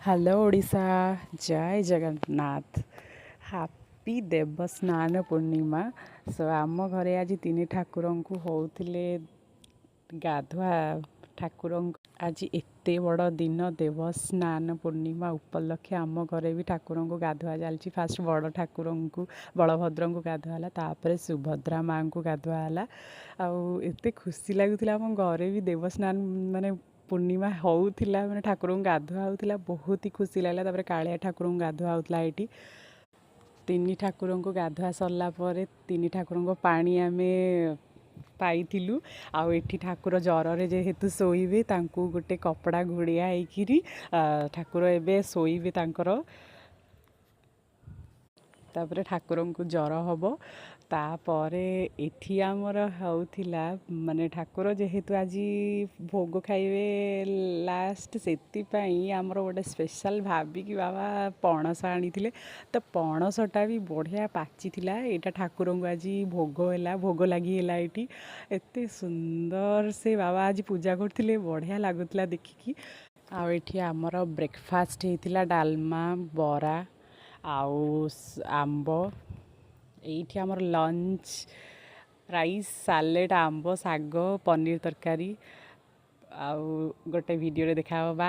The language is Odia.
ହ୍ୟାଲୋ ଓଡ଼ିଶା, ଜୟ ଜଗନ୍ନାଥ। ହାପି ଦେବସ୍ନାନ ପୂର୍ଣ୍ଣିମା। ସୋ ଆମ ଘରେ ଆଜି ତିନି ଠାକୁରଙ୍କୁ ହେଉଥିଲେ ଗାଧୁଆ। ଠାକୁରଙ୍କ ଆଜି ଏତେ ବଡ଼ ଦିନ, ଦେବସ୍ନାନ ପୂର୍ଣ୍ଣିମା ଉପଲକ୍ଷେ ଆମ ଘରେ ବି ଠାକୁରଙ୍କୁ ଗାଧୁଆ ଚାଲିଛି। ଫାଷ୍ଟ ବଡ଼ ଠାକୁରଙ୍କୁ, ବଳଭଦ୍ରଙ୍କୁ ଗାଧୁଆ ହେଲା, ତାପରେ ସୁଭଦ୍ରା ମାଆଙ୍କୁ ଗାଧୁଆ ହେଲା। ଆଉ ଏତେ ଖୁସି ଲାଗୁଥିଲା, ଆମ ଘରେ ବି ଦେବସ୍ନାନ ମାନେ ପୂର୍ଣ୍ଣିମା ହେଉଥିଲା, ମାନେ ଠାକୁରଙ୍କୁ ଗାଧୁଆ ହେଉଥିଲା, ବହୁତ ହି ଖୁସି ଲାଗିଲା। ତାପରେ କାଳିଆ ଠାକୁରଙ୍କୁ ଗାଧୁଆ ହେଉଥିଲା ଏଇଠି। ତିନି ଠାକୁରଙ୍କୁ ଗାଧୁଆ ସରିଲା ପରେ ତିନି ଠାକୁରଙ୍କ ପାଣି ଆମେ ପାଇଥିଲୁ। ଆଉ ଏଠି ଠାକୁର ଜ୍ୱରରେ ଯେହେତୁ ଶୋଇବେ, ତାଙ୍କୁ ଗୋଟେ କପଡ଼ା ଘୋଡ଼ିଆ ହେଇକିରି ଠାକୁର ଏବେ ଶୋଇବେ ତାଙ୍କର। ତାପରେ ଠାକୁରଙ୍କୁ ଜ୍ୱର ହେବ। ତାପରେ ଏଠି ଆମର ହେଉଥିଲା, ମାନେ ଠାକୁର ଯେହେତୁ ଆଜି ଭୋଗ ଖାଇବେ ଲାଷ୍ଟ, ସେଥିପାଇଁ ଆମର ଗୋଟେ ସ୍ପେଶାଲ୍ ଭାବିକି ବାବା ପଣସ ଆଣିଥିଲେ। ତ ପଣସଟା ବି ବଢ଼ିଆ ପାଚିଥିଲା। ଏଇଟା ଠାକୁରଙ୍କୁ ଆଜି ଭୋଗ ହେଲା, ଭୋଗ ଲାଗି ହେଲା ଏଇଠି। ଏତେ ସୁନ୍ଦର ସେ ବାବା ଆଜି ପୂଜା କରୁଥିଲେ, ବଢ଼ିଆ ଲାଗୁଥିଲା ଦେଖିକି। ଆଉ ଏଠି ଆମର ବ୍ରେକଫାଷ୍ଟ ହେଇଥିଲା ଡାଲମା, ବରା ଆଉ ଆମ୍ବ। ଏଇଠି ଆମର ଲଞ୍ଚ ରାଇସ୍, ସାଲେଡ଼, ଆମ୍ବ, ଶାଗ, ପନିର ତରକାରୀ। ଆଉ ଗୋଟେ ଭିଡ଼ିଓରେ ଦେଖା ହେବ। ବାଏ।